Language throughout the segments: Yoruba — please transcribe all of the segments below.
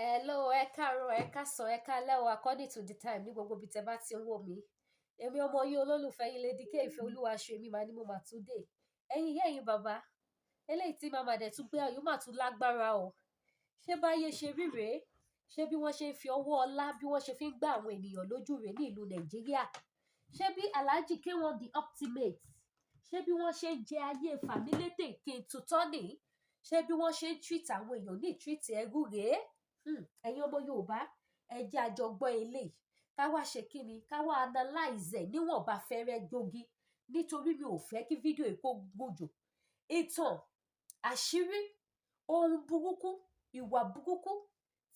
Hello, ẹ káàárọ̀, ẹ káàsán, ẹ káalẹ́ o, according to the time ní gbogbo ibi tẹ́ bá ti ń wò mí. Èmi ọmọ yín olólùfẹ́ yín, Lady K Ìfẹ́ Olúwaṣọ, èmi màá ní mo mà tún dé. Ẹ̀yin ìyá, ẹ̀yin bàbá, eléyìí tí màmá dẹ̀ tún gbé ayọ̀ mà tún lágbára o. Ṣé báyé ṣe rí rèé? Ṣé bí wọ́n ṣe ń fi ọwọ́ ọlá, bí wọ́n ṣe fi ń gbá àwọn ènìyàn lójú rèé ní ìlú Nàìjíríà? Ṣé bí Alhaji K1 The Ultimate, ṣé bí wọ́n ṣe ń jẹ ayé fàmílétè kí n tutọ́ nìí? Ṣé bí wọ́n ṣe ń treat àwọn èèyàn ní treat ẹrú rèé? Ẹ̀yin ọmọ Yorùbá, ẹ jẹ́ a jọ gbọ́ eléyìí. Ká wá ṣe kíni? Ká wá analyze ẹ̀ níwọ̀nba fẹ́rẹ́ jogi, nítorí mi ò fẹ́ kí fídíò yìí kó gùn jù. Ìtàn, àṣírí, ohun burúkú, ìwà burúkú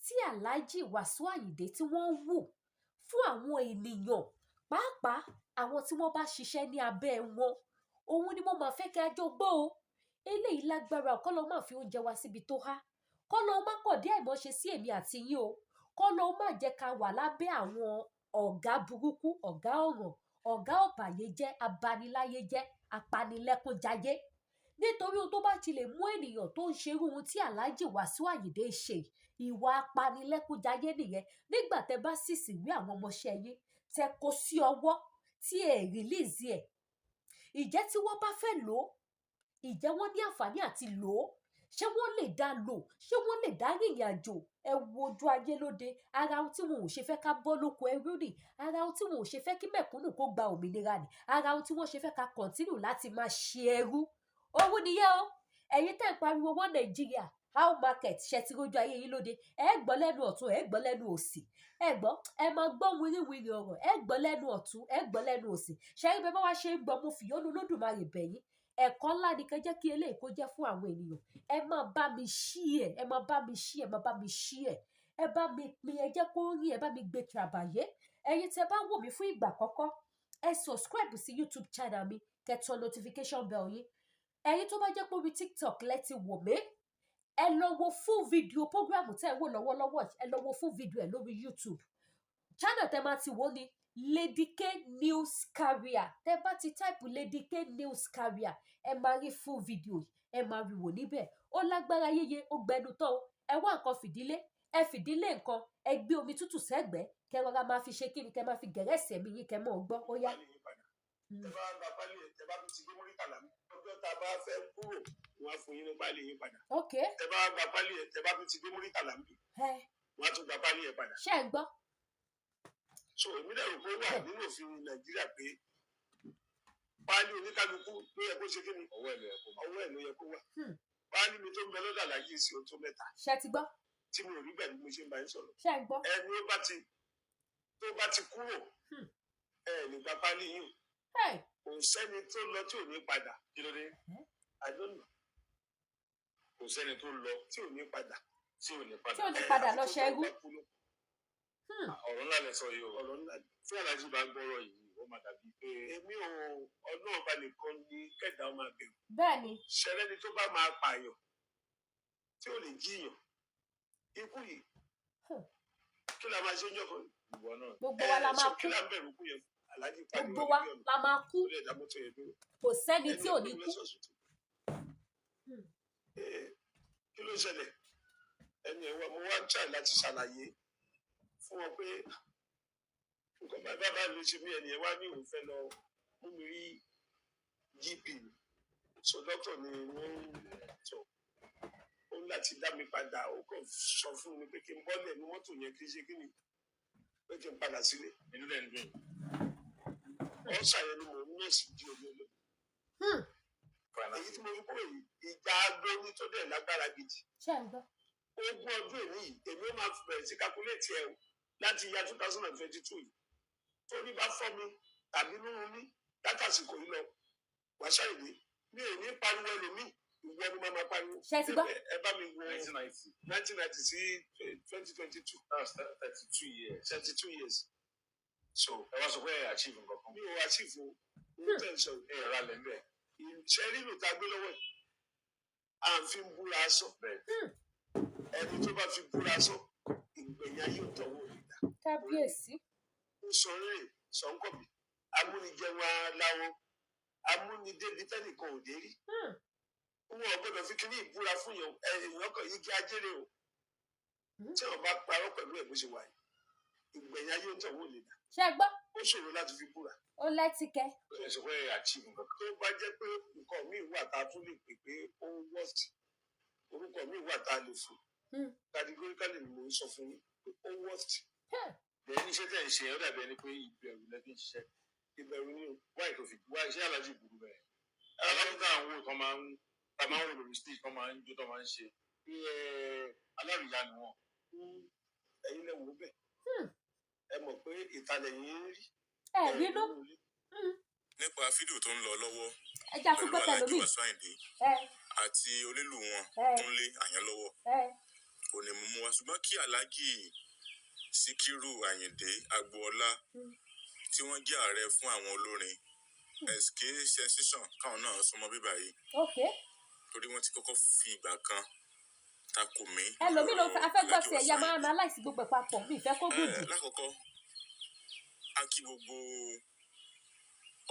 tí Alhaji Wasiu Ayinde tí wọ́n ń wù fún àwọn ènìyàn, pàápàá àwọn tí wọ́n bá ṣiṣẹ́ ní abẹ́ wọn, òun ni mo máa fẹ́ kí a jọ gbọ́ o. Eléyìí lágbára o. Kọ́lọ́run má fi oúnjẹ wa síbi tó há. Kọ́lọ́run má kọ̀dí àìmọ́ṣe sí èmi àti yín o. Kọ́lọ́run má jẹ́ ká wà lábẹ́ àwọn ọ̀gá burúkú, ọ̀gá ọ̀ràn, ọ̀gá ọ̀bàyéjẹ́, abaniláyéjẹ́, apanilẹ́kúnjayé. Nítorí ohun tó bá ti lè mú ènìyàn tó ń ṣerú ohun tí Alhaji Wasiu Ayinde ṣe, ìwà apanilẹ́kúnjayé nìyẹn. Nígbà tẹ́ bá sì sì wí àwọn ọmọọṣẹ́ yín, tẹ́ kó sí ọwọ́ tí ẹ release ẹ̀, ìjẹ́ tí wọ́n bá fẹ́ lò ó, ìjẹ́ wọ́n ní àǹfààní àti lò ó? Ṣé wọ́n lè dá lò? Ṣé wọ́n lè dá rìnrìn àjò? Ẹ wo ojú ayé lóde. Ara ohun tí wọn ò ṣe fẹ́ ká bọ́ lóko ẹrú nì, ara ohun tí wọn ò ṣe fẹ́ kí mẹ̀kúnnù kó gba òmìnira nì, ara ohun tí wọ́n ṣe fẹ́ ká continue láti máa ṣe ẹrú òun nìyẹn o. Ẹ̀yin tẹ́ ń pariwo wọ́n Nàìjíríà, how market ṣe ti rójú ayé yín lóde? Ẹ gbọ́ lẹ́nu ọ̀tún, ẹ gbọ́ lẹ́nu òsì, ẹ gbọ́, ẹ máa gbọ́ wíríwíri ọ̀rọ̀, ẹ gbọ́ lẹ́nu ọ̀tún, ẹ gbọ́ lẹ́nu òsì. Ṣe é bẹ́ẹ̀ bá wá ṣe ń gbọ́, mo fìyọ́nú Olódùmarè bẹ̀yín. Ẹ̀kọ́ ńlá ni kẹ́ jẹ́ kí eléyìí kó jẹ́ fún àwọn ènìyàn. Ẹ máa bá mi share, ẹ máa bá mi share, ẹ máa bá mi share, ẹ bá mi pín, ẹ jẹ́ kó rí, ẹ bá mi gbé tàbàyé. Ẹ̀yin tẹ́ bá wò mí fún ìgbà àkọ́kọ́, ẹ subscribe sí YouTube channel mi, kẹ́ tan notification bell yín. Ẹ̀yin tó bá jẹ́ pé orí TikTok lẹ ti wò mí, ẹ lọ wo full video program tẹ́ ẹ wò lọ́wọ́lọ́wọ́. Ẹ lọ wo full video ẹ lórí YouTube channel. Tẹ́ máa ti wò ní Lady K News Carrier. Tẹ́ bá ti type Lady K News Carrier, ẹ máa rí full video, ẹ máa rí wò níbẹ̀. Ó lágbára yéye, ó gbẹnu tán o. Ẹ wá nǹkan fìdílé, ẹ fìdílé nǹkan, ẹ gbé omi tútù sẹ́gbẹ̀ẹ́, kẹ́ rọra máa fi ṣe kíni, kẹ́ máa fi gẹ̀rẹ́sì ẹ̀mí yín, kẹ́ mọ́ ọ gbọ́. Ó yá. Tẹ bá gba pálí ẹ, tẹ bá tún ti dé Múrítàlá, ọjọ́ tá a bá fẹ́ kúrò, wọ́n á fún yín ní pálí yín padà. Tẹ bá gba pálí ẹ, tẹ bá tún ti dé Múrítàlá ń bì, wọ́n á tún gba pálí ẹ padà. Ṣé ẹ gbọ́? So èmi dẹ̀ rò pé ó wà nínú òfin Nàìjíríà pé pálí oníkálukú ló yẹ kó ṣe kí ni? Ọwọ́ ẹ̀ ló yẹ kó máa. Ọwọ́ ẹ̀ ló yẹ kó wà. Pálí mi tó ń bẹ lọ́dọ̀ Àlàyé sí o tó mẹ́ta Ṣé ti gbọ́? tí mi ò rí gbà bí mo ṣe ń bá yín sọ̀rọ̀. Ṣé ẹ gbọ́? Ẹni ó bá ti tó bá ti kúrò, ẹ lè gba pálí yín o. Kò sẹ́ni tó lọ tí ò ní padà. Kí ló dé? I don't know. Kò sẹ́ni tó lọ tí ò ní padà. Tí ò ní padà. Tí ò ní padà lọ ṣẹ́rú. Ọ̀rọ̀ ńlá lẹ sọ yìí o. Ọ̀rọ̀ ńlá ni. Tí Aláàjì bá gbọ́rọ̀ yìí, ó máa dàbí pé Èmi ò, Ọlọ́run bá nìkan ní kẹ̀dá ọmọ àbẹ̀wò. Bẹ́ẹ̀ ni. Ṣẹlẹ́ni tó bá máa pààyàn tí ò lè jíyàn ikú yìí, kí la máa ṣe ń jọkọ? Ìwọ náà. Gbogbo wa la máa kú. Kí la ń bẹ̀rù kú yẹn? Aláàjì pàdé Gbogbo wa la máa kú. ó lè dá mọ́tò yẹn dúró. Kò sẹ́ni tí ò ní kú. Kí ló ṣẹlẹ̀? Ẹni ẹ̀ wá, mo wá ń try láti ṣàlàyé fún wọn pé nǹkan bá bá ló ṣe mí. Ẹni ẹ̀ wá ní òun fẹ́ lọ mú mi rí GP mi. So doctor ni wọ́n ń sọ, ó ní láti dá mi padà. Ó kàn sọ fún mi pé kí n bọ́lẹ̀ ní mọ́tò yẹn, kí n ṣe kí ni, pé kí n padà sílé. Inú lẹ̀ ń dùn. Ọ̀sà yẹn ni mò ń nọ́ọ̀sì di omi olómi. Èyí tí mo fi kúrò yìí, ìjà agbóní tó dẹ̀ lágbára gidi. Ṣé ẹ gbọ́? 20 ọdún èmi yìí, èmi ó máa bẹ̀rẹ̀ sí calculate ẹ̀ o láti ya 2022 yìí. Torí bá fọ́ mi tàbí nínú mi látàsìkò yìí lọ, wàṣà ìwé mi ò ní pariwo ẹlòmíì, ìwọ ni màá máa pariwo. Ṣé ẹ ti gbọ́? Ẹ bá mi wo 1990. 1990 sí 2022. That's 32 years. 32 years. So Ẹ wá sọ pé ẹ achieve nǹkan kan. Mi ò achieve o, ní tẹ̀ ń sọ yìí. Ẹ rà lẹ́ ń bẹ̀. Ṣe rí ìlú tá a gbé lọ́wọ́ yìí, à ń fi búra sọ. Bẹ́ẹ̀. Ẹni tó bá fi búra sọ, ìgbẹ̀yìn ayé ò tọwọ́ rẹ̀ dá. Kábíyèsí. Ń sọ rè sọ̀ńkọ̀bì amúnijẹun aláwọ̀ amúnidébi tẹ́nìkan ò dé rí. Wọn ò gbọdọ̀ fi kíní ìbúra fún yàn. Èèyàn kan igi ajére o. Tí wọn bá parọ́ pẹ̀lú ẹ̀ bó ṣe wà yìí, ìgbẹ̀yìn ayé ń tọ̀wọ́ lè dà. Ṣé ẹ gbọ́? Ó ṣòro láti fi búra. Ó lẹ́tìkẹ́. Ẹ sọ pé achieve nǹkan kan. Tó bá jẹ́ pé nǹkan míì wà tá a tún lè pè pé ó worst, orúkọ míì wà tá a lè fún, categorically ni mò ń sọ fún yín pé ó worst. Bẹ́ẹ̀ ní iṣẹ́ tẹ̀ ń ṣe, ó dàbí ẹni pé ìbẹ̀rù lẹ fi ń ṣiṣẹ́. Ìbẹ̀rù ni o. Wáyé tó fi wáyé ṣé aláàjì burú bẹ́ẹ̀? Aláàjì tá à ń wò tán máa ń tá máa ń wò lórí stage, tán máa ń jó, tán máa ń ṣe pé alárìíyá ni wọn. Ẹ̀yin lẹ wò ó bẹ́ẹ̀. Ẹ mọ̀ pé ìtàlẹ̀ yín ń rí. Ẹ rínú. Nínú ilé. Nípa fídíò tó ń lọ lọ́wọ́ Ẹ já tún pẹ̀lú gbọ́ Alhaji tẹlómi. Wasiu Ayinde Ẹ àti onílù wọn ẹ Kúnlé Àyànlọ́wọ́ ẹ ò ní mú mú wa, ṣùgbọ́n kí Alhaji Síkírù Àyìndé Agboola tí wọ́n jẹ́ ààrẹ fún àwọn olórin SK Sensation káwọn náà súnmọ́ bíbá yìí torí wọ́n ti kọ́kọ́ fi ìgbà kan takò mí Ẹlòmíì ló lórí fẹ́ ọ̀rọ̀ afẹ́gbọ́ Alhaji tiẹ̀ ya Wasiu máa Ayinde. analyse gbogbo ẹ̀ papọ̀, mi ì fẹ́ kó gùn jù. Lákọ̀ọ́kọ́, a kí gbogbo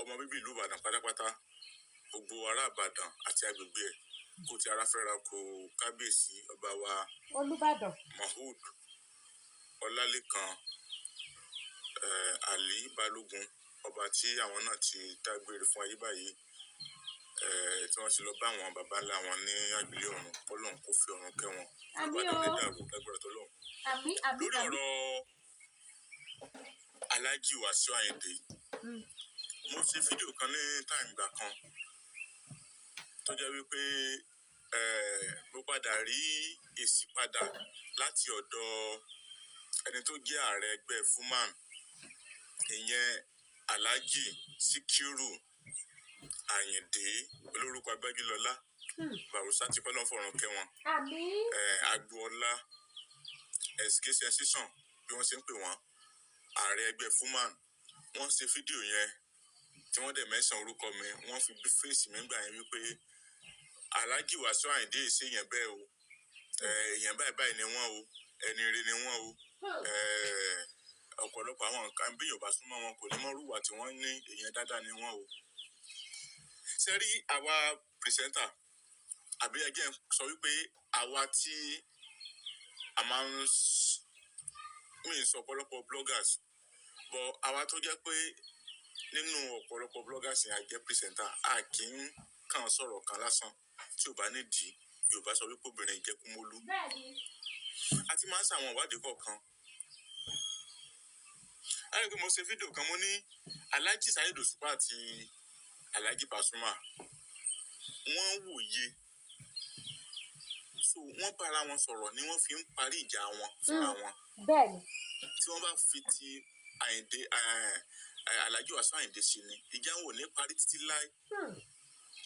ọmọ bíbí ìlú Ìbàdàn pátápátá, gbogbo ará Ìbàdàn àti agbègbè ẹ̀, kó ti ara fẹ́ra kó kábíyèsí ọba wa Olúbàdàn. Mahood Ọlálékan Ali Balógun, ọba tí àwọn náà ti dágbére fún ayé báyìí, tí wọ́n ti lọ bá àwọn baba ńlá wọn ní àgbélé ọ̀run. Kọ́lọ́run kó fi ọ̀run kẹ́ wọn. Àmín Ìbàdàn o. lè dàrú lágbára tọ́lọ́run. Àmín, àmín. Lórí Àmín. ọ̀rọ̀ Alhaji Wasiu Ayinde, mo ṣe fídíò kan ní táìmù ìgbà kan tó jẹ́ wípé mo padà rí èsì padà láti ọ̀dọ̀ ẹni tó jẹ́ ààrẹ ẹgbẹ́ Fuman, ìyẹn Alhaji Síkírù Àyìndé olórúkọ Agbájúlọlá Bàrúsá ti pẹ́ lọ́n fọ̀rùn kẹ́ wọn. Àmín. Agboola SK Sensation bí wọ́n ṣe ń pè wọ́n, ààrẹ ẹgbẹ́ Fuman, wọ́n ṣe fídíò yẹn tí wọ́n dẹ̀ mẹ́sàn orúkọ mi, wọ́n fi bí fèsì mi gbà yẹn wípé Alhaji Wasiu Ayinde ṣe yẹn bẹ́ẹ̀ o, èèyàn báyìí báyìí ni wọ́n o, ẹni ire ni wọ́n o. Ọ̀pọ̀lọpọ̀ àwọn nǹkan bí Yorùbá súnmọ́ wọn kò ní mọ́rùwà tí wọ́n ní, èèyàn dáadáa ni wọ́n o. Ṣé rí àwa presenter àbí ẹ jẹ́ n sọ wípé àwa tí a máa ń mi ì sọ ọ̀pọ̀lọpọ̀ bloggers, but àwa tó jẹ́ pé nínú ọ̀pọ̀lọpọ̀ bloggers yẹn a jẹ́ presenter, a kì í kàn sọ̀rọ̀ kan lásán tí ò bá nídìí. Yorùbá sọ wípé obìnrin jẹ́ kúmólú. Bẹ́ẹ̀ni. A ti máa ń ṣàwọn ìwádìí kọ̀ọ̀kan. A rí i pé mo ṣe fídíò kan, mo ní Alhaji Saheed Òṣùpá àti Alhaji Pasuma wọ́n wòye, so wọ́n bára wọn sọ̀rọ̀ ni wọ́n fi ń parí ìjà wọn fúnra wọn. Bẹ́ẹ̀ni. Tí wọ́n bá fi ti Àyìndé Alhaji Wasiu Ayinde sí ni, ìjà wọn ò ní parí títí láé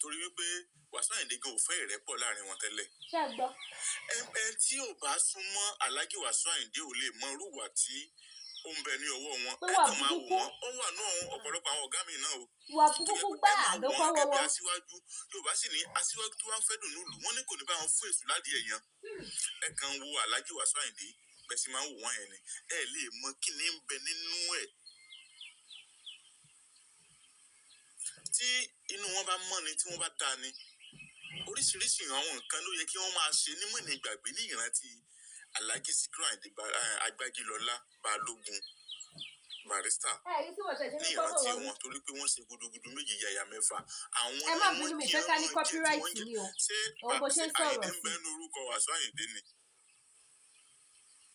torí wípé Wasiu Ayinde gan ò fẹ́ ìrẹ́pọ̀ láàrin wọn tẹ́lẹ̀. Ṣé ẹ gbọ́? Ẹ tí ò bá súnmọ́ Alhaji Wasiu Ayinde ò lè mọ irú ìwà tí ó ń bẹ ní ọwọ́ wọn. Pé Ẹ wà kàn máa wò burúkú. wọ́n, ó wà náà ọ̀pọ̀lọpọ̀ àwọn ọ̀gá mi náà o. Ìwà Tó jẹ́ burúkú pé ẹ gbáà máa ló wò wọ́n kọ́wọ́ gẹ́gẹ́ bí wọn. aṣíwájú. Yorùbá sì ní aṣíwájú tó wá ń fẹ́ dùn nílùú, wọ́n ní kò ní bá wọn fún èṣù ládìí ẹ̀yàn. Ẹ kàn wo Alhaji Wasiu Ayinde bẹ́ẹ̀ sì máa ń wò wọ́n yẹn ni, ẹ lè mọ kí ni ń bẹ nínú ẹ̀. Tí inú wọn bá mọ́ ni, tí wọ́n bá dáa ni, oríṣiríṣi àwọn nǹkan ló yẹ kí wọ́n máa ṣe nímọ̀ ní ìgbàgbé ní ìrántí Alhaji Sikiru Ayinde Agbájélọlá Balógun Barrister Ẹ rí tí wọ́n ṣẹ̀ṣẹ̀ ní ní gbọ́dọ̀ ìrántí wọn. wọn torí pé wọ́n ṣe gudugudu méjì yàyà mẹ́fà. Àwọn Ẹ ni má wọ́n bínú, mi jẹ́ fẹ́ ká ní wọ́n jẹ́ tí copyright wọ́n jẹ́. ni o. Ṣé Òun bó ṣe ṣé ń sọ̀rọ̀ Ayinde ń sí. bẹ nínú orúkọ Wasiu Ayinde ni?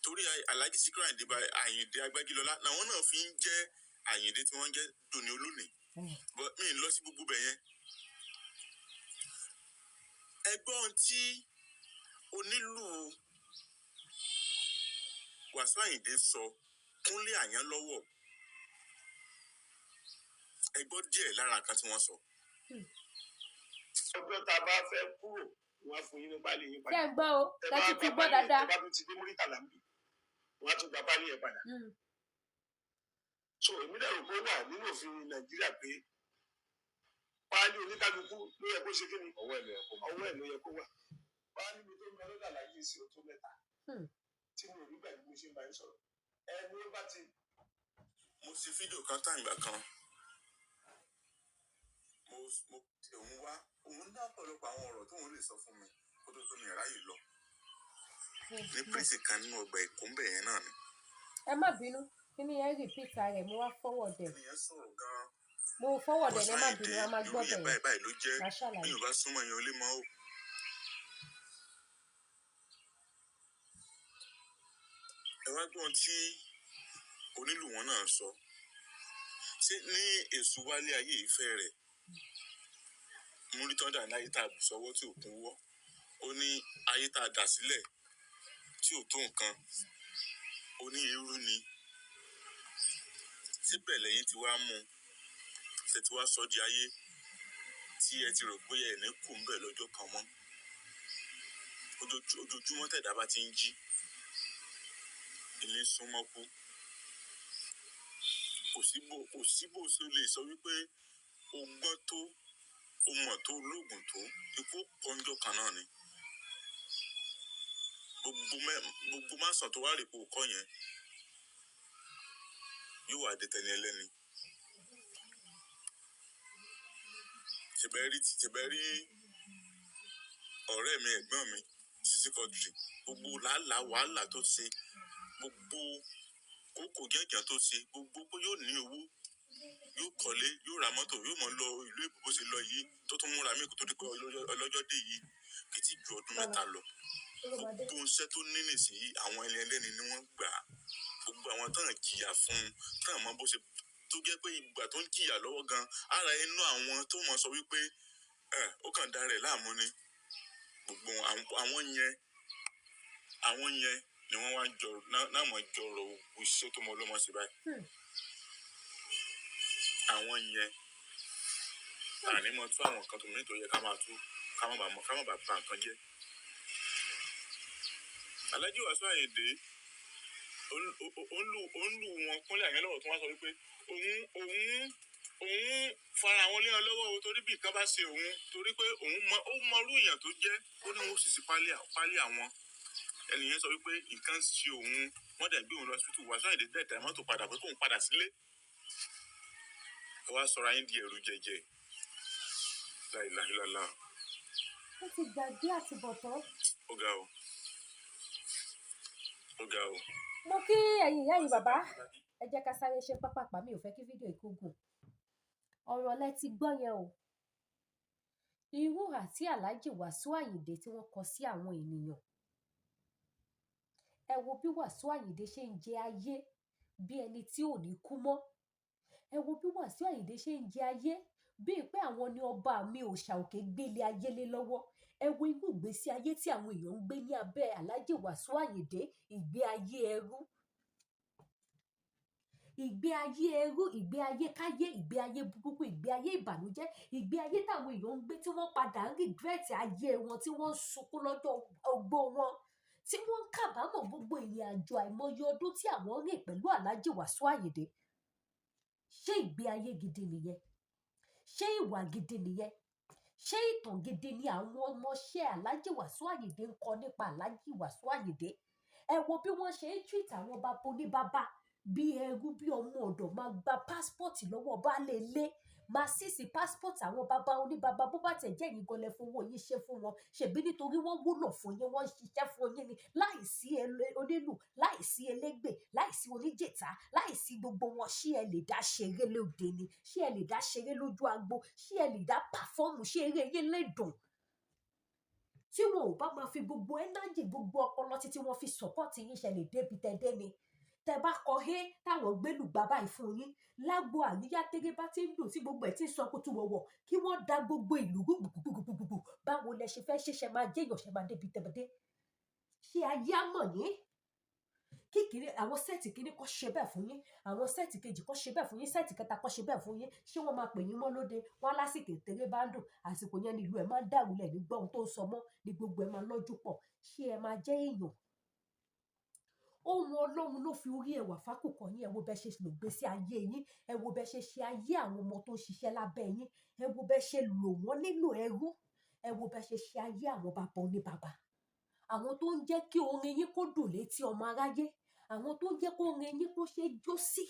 Torí Alhaji Sikiru Ayinde Ayinde Agbájélọlá làwọn náà fi ń jẹ́ Ayinde tí wọ́n ń jẹ́ dòní olónìí. But mi ì lọ sí gbogbo bẹ̀ yẹn. Ẹgbọ́n tí onílù Wasiu Ayinde sọ, Kúnlé Àyànlọ́wọ́, ẹ gbọ́ díẹ̀ lára nǹkan tí wọ́n sọ. Ọjọ́ tá a bá fẹ́ kúrò, wọ́n á fún yín ní pálí yín Ṣé padà. ẹ gbọ́ o? Tẹ bá Tẹ́tí ti gba gbọ́ pálí yẹn, dáadáa. tẹ bá tún ti dé Múrítàlá ń bì, wọ́n á tún gba pálí yẹn padà. So èmi dẹ̀rù pé ó wà nínú òfin Nàìjíríà pé páálí oníkálukú ló yẹ kó ṣe kí ni, Ọwọ́ ẹ̀ ló yẹ kó máa. ọwọ́ ẹ̀ ló yẹ kó wà. Páálí mi tó ń bẹ lọ́dà láyé sí o tó mẹ́ta tí mi ò rí gbà bí mo ṣe ń bá yín sọ̀rọ̀, ẹni ó bá ti Mo ṣe fídíò kan tá ìgbà kan, mo ṣe òun wá, òun ní ọ̀pọ̀lọpọ̀ àwọn ọ̀rọ̀ tóun lè sọ fún mi kó tó tó mi ráyè lọ. Ní prison kan nínú ọgbà Èkó ń bẹ̀ yẹn náà ni. Ẹ má bínú, kí ni ẹ repeat rẹ̀? Mo wá forward ẹ̀. Ènìyàn sọ̀rọ̀ gan-an. Mo forward ẹ̀ ní, ẹ má Wàsíù bínú, Àyìndé, a máa irú gbọ́ yẹn bẹ̀yẹn. báyìí báyìí ló jẹ́. Màá ṣàlàyé. Bí yóò bá súnmọ́ yẹn, ó lè mọ́ o. Ẹ wá gbọ́n tí onílù wọn náà sọ. Ṣé ní èṣù wálé ayé ìfẹ́ rẹ̀? Múrí tán dà ní ayé tá a bù sọ́wọ́ tí ò kún wọ́. Ó ní ayé tá a dà sílẹ̀ tí ò tó nǹkan. Ó ní irú ni. Síbẹ̀ lẹ́yìn tí wàá mú un. Ṣé tí wàá sọ di ayé tí ẹ ti rò pé ẹ̀ ní kù ń bẹ̀ lọ́jọ́ kan mọ́? Ojoojúmọ́ tẹ̀dá bá ti ń jí, ilé ń súnmọ́ kú. Kò sí bó ṣe lè sọ wípé o gbọ́n tó, o mọ̀ tó, lóògùn tó, ikú pọ́njọ́ kan náà ni. Gbogbo másàn tó wá rè kó kọ́ yẹn yóò wá dé tẹni ẹlẹ́ni. Ṣèbẹ́ rí ọ̀rẹ́ mi, ẹ̀gbọ́n mi, Sisi Quadri, gbogbo làálàá wàhálà tó ṣe, gbogbo kókò jẹ́jẹ́ tó ṣe, gbogbo pé yóò ní owó, yóò kọ́lé, yóò ra mọ́tò, yóò mọ̀ lọ ìlú èbó bó ṣe lọ yìí, tó tún múra mí kó tó di pé ọlọ́jọ́ dé yìí, kì í tí ju ọdún 3 lọ. Gbogbo iṣẹ́ tó ní nísìnyí, àwọn ẹni ẹlẹ́ni ni wọ́n gbà á. Gbogbo àwọn tán jìyà fún un, tán mọ bó ṣe tó jẹ́ pé ìgbà tó ń jìyà lọ́wọ́ gan, ara inú àwọn tó mọ̀ sọ wípé ẹ ó kàn dá rẹ̀ láàmú ni. Gbogbo àwọn yẹn ni wọ́n wá jọ náà mọ̀ jọrọ̀ iṣẹ́ tó mọ ọlọ́mọ sí báyìí. Àwọn yẹn àní mọ tú àwọn nǹkan tó mí tó yẹ ká máa tú, ká má bàa ba nǹkan jẹ́. Alhaji Wasiu Ayinde ó ń lù wọn kúnlẹ̀ àyẹn lọ́wọ́ tó wá sọ wípé òun fara àwọn lé wọn lọ́wọ́ o, torí bí nǹkan bá ṣe òun, torí pé òun mọ, ó mọ irú èèyàn tó jẹ́. Ó ní wọn ó sì sí pálí àwọn ẹnìyẹn sọ wípé nǹkan ṣe òun, wọ́n dẹ̀ gbé òun lọ sí Wasiu Ayinde dẹ̀ tẹ̀ mọ́tò padà pé kóun padà sílé. Ẹ wá sọ̀rọ̀ ayé di ẹ̀rù jẹjẹ láìláìláìlá. Ó ti gbàgbé àtúbọ̀tán. Ó ga o, ó ga o. Mo kí ẹ̀yin ìyá yìí, bàbá. Ẹ jẹ́ ká sáré ṣe pápápá, mi ò fẹ́ kí fídíò yìí kó gùn. Ọ̀rọ̀ lẹ ti gbọ́ yẹn o. Irú àti Alhaji Wasiu Ayinde tí wọ́n kọ sí àwọn ènìyàn, ẹ wo bí Wasiu Ayinde ṣe ń jẹ ayé bí ẹni tí ò ní kú mọ́. Ẹ wo bí Wasiu Ayinde ṣe ń jẹ ayé bíi pé àwọn ni ọba mi òòṣà òkè gbélé ayé lé lọ́wọ́. Ẹ wo irú ìgbésí ayé tí àwọn èèyàn ń gbé ní abẹ́ Alhaji Wasiu Ayinde, ìgbé ayé ẹrú, ìgbé ayé ẹrú, ìgbé ayé káyé, ìgbé ayé burúkú, ìgbé ayé ìbànújẹ́, ìgbé ayé táwọn èèyàn ń gbé tí wọ́n padà ń regret ayé wọn, tí wọ́n ń sunkún lọ́jọ́ ogbó wọn, tí wọ́n ń kábàámọ̀ gbogbo ìrìn àjò àìmọye ọdún tí àwọn rìn pẹ̀lú Alhaji Wasiu Ayinde. Ṣé ìgbé ayé gidi nìyẹn? Ṣé ìwà gidi nìyẹn? Ṣé ìtàn gidi ni àwọn ọmọọṣẹ́ Alhaji Wasiu Ayinde ń kọ nípa Alhaji Wasiu Ayinde? Ẹ wo bí wọ́n ṣe ń treat àwọn bàbá oníbàbá bí ẹrú, bí ọmọ ọ̀dọ̀, máa gba passport lọ́wọ́ baálé ilé, máa seize passport àwọn bàbá oníbàbá. Bó bá tẹ̀ jẹ́ ẹ̀yin gan lẹ fowó yín ṣe fún wọn, ṣèbí nítorí wọ́n wúlò fún yín, wọ́n ń ṣiṣẹ́ fún yín ni. Láìsí onílù, láìsí elégbè, láìsí oníjìtá, láìsí gbogbo wọn, ṣé ẹ lè dá ṣeré lóde ni? Ṣé ẹ lè dá ṣeré lójú agbo? Ṣé ẹ lè dá perform? Ṣé eré yín lè dùn tí wọn ò bá máa fi gbogbo energy, gbogbo ọpọlọ títí wọn fi support yín? Ṣe lè débi tẹ́ dé ni? Tẹ bá kọ hé táwọn gbélùgbà báyìí fún yín lágbo àríyá, tẹ́gẹ́ bá ti ń dùn, tí gbogbo ẹ̀ ti ń sọ kutu wọ̀wọ̀, kí wọ́n da gbogbo ìlú gbùgbùgbùgbùgbù, báwo lẹ ṣe fẹ́ ṣẹṣẹ máa jẹ́yàn? Ṣe máa débi tẹ́ dé? Ṣé ayé á mọ̀ yín? Kíkiri àwọn set kìíní kọ́ ṣe bẹ́ẹ̀ fún yín, àwọn set kejì kọ́ ṣe bẹ́ẹ̀ fún yín, set kẹta kọ́ ṣe bẹ́ẹ̀ fún yín, ṣé wọ́n máa pè yín mọ́ lóde? Wọ́n lásìkò tèrè bá ń dùn, àsìkò yẹn ní ìlú ẹ̀ máa ń dàrú lẹ̀ ní gbọ́n tó ń sọ mọ́ ní gbogbo ẹ̀ máa lọ́jú pọ̀. Ṣé ẹ máa jẹ́ èèyàn? Ohun Ọlọ́run ló fi orí ẹwà fákùkọ yín. Ẹ wo bẹ́ ṣe lò gbé sí ayé yín, ẹ wo bẹ́ ṣe ṣe ayé àwọn ọmọ tó ń ṣiṣẹ́ lábẹ́ yín, ẹ wo bẹ́ ṣe lò wọ́n nílò ẹrú, ẹ wo bẹ́ ṣe ṣe ayé àwọn bàbá oníbàbà, àwọn tó ń jẹ́ kí orin yín kó dùn létí ọmọ aráyé, àwọn tó ń jẹ́ kó orin yín kó ṣe jó sí.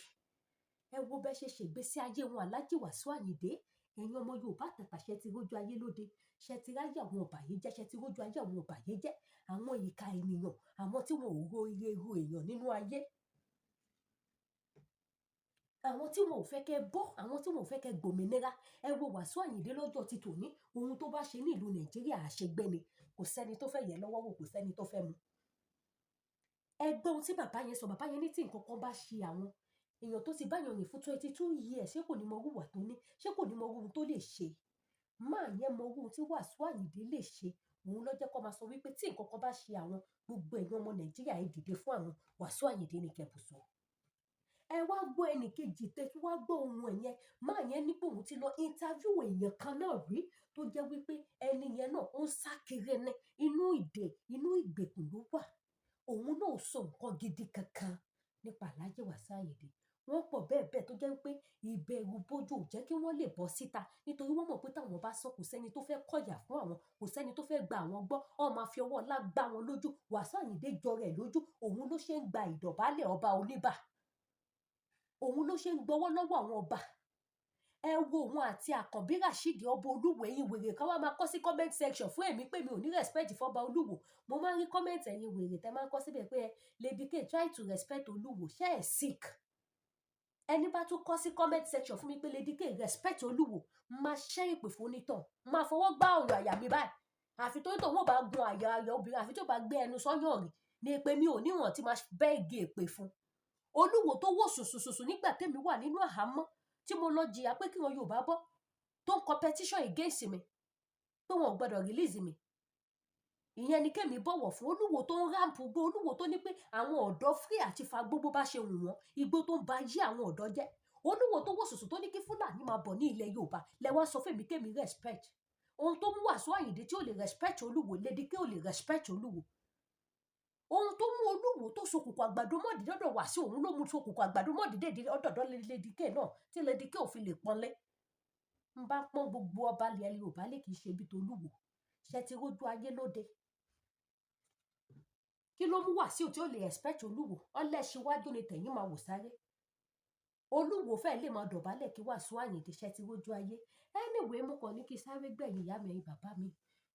Ẹ wo bẹ́ ṣe ṣègbésí ayé wọn. Alhaji Wasiu Ayinde, Ẹ̀yin ọmọ Yorùbá tàtà, ṣe ti rójú ayé lóde? Ṣe ti ráyè àwọn ọ̀bàyéjẹ́? Ṣe ti rójú ayé àwọn ọ̀bàyéjẹ́, àwọn ìka ènìyàn, àwọn tí wọn ò ro iye ro èèyàn nínú ayé, àwọn tí wọn ò fẹ́ kẹ́ bọ́, àwọn tí wọn ò fẹ́ kẹ́ gbòmìnira? Ẹ wo Wàsíù Àyìndé lọ́jọ́ ti tòní, ohun tó bá ṣe ní ìlú Nàìjíríà, àṣegbé ni. Kò sẹ́ni tó fẹ́ yẹ lọ́wọ́ wò, kò sẹ́ni tó fẹ́ mu. Ẹ gbọ́ ohun tí bàbá yẹn sọ. Bàbá yẹn ní tí nǹkan kan bá ṣe àwọn, èèyàn tó ti báyàn rìn fún 22 years, ṣé kò ní mọ irú ìwà tó ní? Ṣé kò ní mọ irú ohun tó lè ṣe? Máa yẹn mọ irú ohun tí Wàsíù Àyìndé lè ṣe. Òun ló jẹ́ kó máa sọ wípé tí nǹkan kan bá ṣe àwọn, gbogbo ẹ̀yin ọmọ Nàìjíríà, ẹ dìde fún àwọn, Wàsíù Àyìndé ní kẹ́bùsọ̀. Ẹ wá gbọ́ ẹnì kejì tẹ́ tí wá gbọ́ ohun ẹ̀ yẹn. Máa yẹn ní pé òun ti lọ interview èèyàn kan náà rí, tó jẹ́ wípé ẹni yẹn náà ó ń sá kiri ní inú ìdè, inú ìgbèkùn ló wà. Òun náà ò sọ nǹkan gidi kankan nípa Alhaji Wàsíù Àyìndé. Wọ́n pọ̀ bẹ́ẹ̀ bẹ́ẹ̀ tó jẹ́ wípé ìbẹ̀rù bojo ò jẹ́ kí wọ́n lè bọ́ síta, nítorí wọ́n mọ̀ pé táwọn bá sọ, kò sẹ́ni tó fẹ́ kọ̀yà fún àwọn, kò sẹ́ni tó fẹ́ gba àwọn gbọ́. Wọ́n máa fi ọwọ́ ọlá gbá wọn lójú. Wàsíù Àyìndé jọra ẹ̀ lójú. Òun ló ṣe ń gba ìdọ̀bálẹ̀ ọba oníbà, òun ló ṣe ń gbọ́wọ́ lọ́wọ́ àwọn ọba. Ẹ wo òun àti Àkànbí Rasheed, ọba Olúwo. Ẹ̀yin wèrè kan wá máa kọ sí comment section fún èmi pé mi ò ní respect fọba Olúwo. Mo máa ń rí comment ẹ̀yin wèrè tẹ́ máa ń kọ síbẹ̀ pé ẹ Lady K, try to respect Olúwo. Ṣé ẹ̀ sick? Ẹni bá tún kọ sí comment section fún mi pé Lady K, respect Olúwo, máa ṣẹ́ ìpè fún onítàn, máa fọwọ́ gbá ọ̀rọ̀ àyà mi báyìí. Àfi tó tó wọn bá gun àyà àyà obìnrin, àfi tó bá gbé ẹnu sọ́yàn rí ní èpè mi ò níwọ̀n tí máa bẹ́ igi èpè fún. Olúwo tó wò sùsùsùsù nígbà tẹ́mi wà nínú àhámọ́ tí mo lọ jìyà pé kí wọn Yorùbá bọ́, tó ń competition against mi pé wọn ò gbọdọ̀ release mi, ìyẹn ni kémi bọ̀wọ̀ fún. Olúwo tó ń ramp gbó, olúwo tó ní pé àwọn ọ̀dọ́ free àti fa gbogbo bá ṣe wù wọ́n, igbó tó ń ba yí àwọn ọ̀dọ́ jẹ́, olúwo tó wò sùsù tó ní kí Fúlàní máa bọ̀ ní ilẹ̀ Yorùbá, lẹ wá sọ fún mi kémi respect. Ohun tó mú Wàsíù Àyìndé tí ò lè respect Olúwo, Lady K ò lè respect Olúwo. Ohun tó mú Olúwo tó sokùnkùn àgbàdo mọ́ọ̀dì dọ́dọ̀ Wàsíù, òun ló mú sokùnkùn àgbàdo mọ́ọ̀dì dèdè ọ̀dọ̀dọ̀ Lady K náà tí Lady K ò fi lè pọ́nlé. Ń bá pọ́n gbogbo ọba ilẹ̀ Yorùbá lè, kì í ṣe ibi tó Olúwo ṣe ti rójú ayé lóde. Kí ló mú Wàsíù tí ó lè respect Olúwo? Ọlẹ́ṣinwájú ni tẹ̀yìn máa wò sáré. Olúwo fẹ́ lè máa dọ̀bálẹ̀ kí Wàsíù Àyìndé. Ṣe ti rójú ayé? Anyway, mo kàn ní kí sáré gbẹ̀yìn ìyá mi, ẹ̀yin bàbá mi,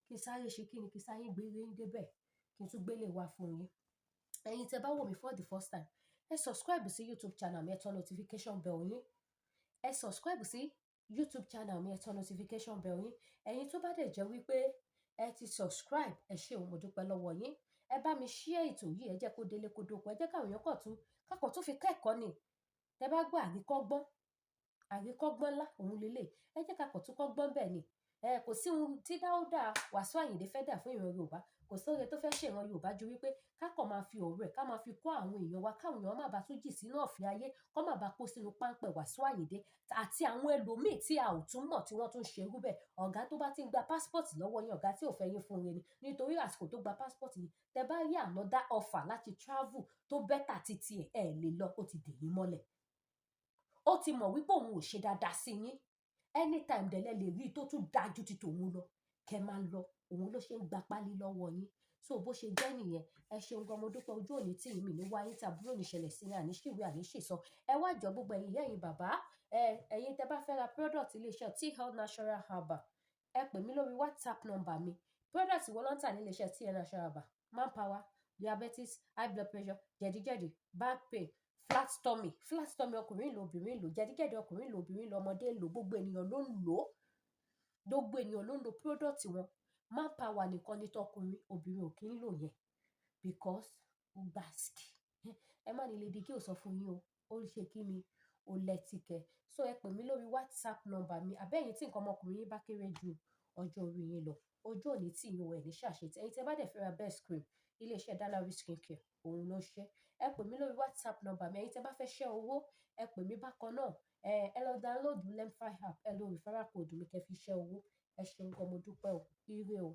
kí sáré ṣe kí ni, kí sáré gbé yín débẹ̀, kí n tún gbélé wá fún yín. Ẹ̀yin tẹ́ bá wò mí for the first time, ẹ subscribe sí YouTube channel mi, ẹ turn notification bell yín. Ẹ subscribe sí YouTube channel mi, ẹ turn notification bell yín. Ẹ̀yin tó bá dẹ̀ jẹ́ wípé ẹ ti subscribe, ẹ ṣé o, mo dúpẹ́ lọ́wọ́ yín. Ẹ bá mi share ètò yìí, ẹ jẹ́ kó délé kó dóko, ẹ jẹ́ káwọn èèyàn kọ̀ tún kákọ̀ tún fi kẹ́kọ̀ọ́ ni. Tẹ́ bá gbọ́ àríkọ́gbọ́n, àríkọ́gbọ́n ńlá òun lélẹ̀. Ẹ jẹ́ ká kọ̀ tún kọ́gbọ́n bẹ́ẹ̀ ni. Ẹ kò sí ohun tí Dáúdà Wàsíù Àyìndé fẹ́ dà fún ìran Yorùbá, kò sóore tó fẹ́ ṣe ìran Yorùbá ju wípé ká kàn máa fi ọ̀rọ̀ ẹ̀ ká máa fi kọ́ àwọn èèyàn wa, káwọn èèyàn má bàa tún jì sínú ọ̀fìn ayé, kó má bàa kó sínú páńpẹ́ Wàsíù Àyìndé àti àwọn ẹlòmíì tí a ò tún mọ̀ tí wọ́n tún ṣe irú bẹ́ẹ̀. Ọ̀gá tó bá ti ń gba passport lọ́wọ́ yín, ọ̀gá tí ò fẹ́ yín fún re ni, nítorí àsìkò tó gba passport yìí, tẹ bá rí another offer láti travel tó better títí ẹ̀, ẹ̀ lè lọ, ó ti dè yín mọ́lẹ̀. Ó ti mọ̀ wípé òun ò ṣe dáadáa sí yín. Anytime dẹ̀lẹ́ lè rí tó tún dájú ti tòun lọ, kẹ máa lọ. Òun ló ṣe ń gba pálí lọ́wọ́ yín. So bó ṣe jẹ́ nìyẹn. Ẹ ṣeun gan, mo dúpẹ́. Ojú òní tí mi ní wáyé tí àbúrò ní ṣẹlẹ̀ sí ní àníṣìwé àníṣìsọ. Ẹ wá jọ, gbogbo ẹ̀yin ìyá, ẹ̀yin bàbá ẹ, ẹ̀yin tẹ́ bá fẹ́ ra product iléeṣẹ́ T Health Natural Herbal, ẹ pè mí lórí WhatsApp number mi. Product wo ló ń tà ní iléeṣẹ́ T Health Natural Herbal? Manpower, diabetes, high blood pressure, jẹ̀díjẹ̀dí, back pain, flat tummy. Flat tummy, ọkùnrin ń lò, obìnrin ń lò, jẹ̀díjẹ̀dí, ọkùnrin ń lò, obìnrin ń lò, ọmọdé ń lò, gbogbo ènìyàn ló ń lò ó. Gbogbo ènìyàn ló ń lo product wọn. Manpower nìkan ní tọkùnrin, obìnrin ò kí ń lò yẹn because ó gbàsíkì. Ẹ má ní Lady K ò sọ fún yín o. Ó ṣe kí ni, ó lẹ́tìkẹ́. So ẹ pè mí lórí WhatsApp number mi, àbẹ́yìn tí nǹkan ọmọkùnrin yín bá kéré ju ọjọ́ orí yín lọ. Ojú òní tí yín o, ẹ̀ ní ṣàṣetì. Ẹ̀yin tí ẹ bá dẹ̀ fẹ́ ra best cream, iléeṣẹ́ Dalawi Skincare òun ló ṣe. Ẹ pè mí lórí WhatsApp number mi. Ẹ̀yin tí ẹ bá fẹ́ ṣẹ́ owó, ẹ pè mí bákan náà. Ẹ lọ download Lemfi app, ẹ lo referral code mi kẹ́ fi ṣẹ́ owó. Ẹ ṣeun gan, mo dúpẹ́ o. Ire o.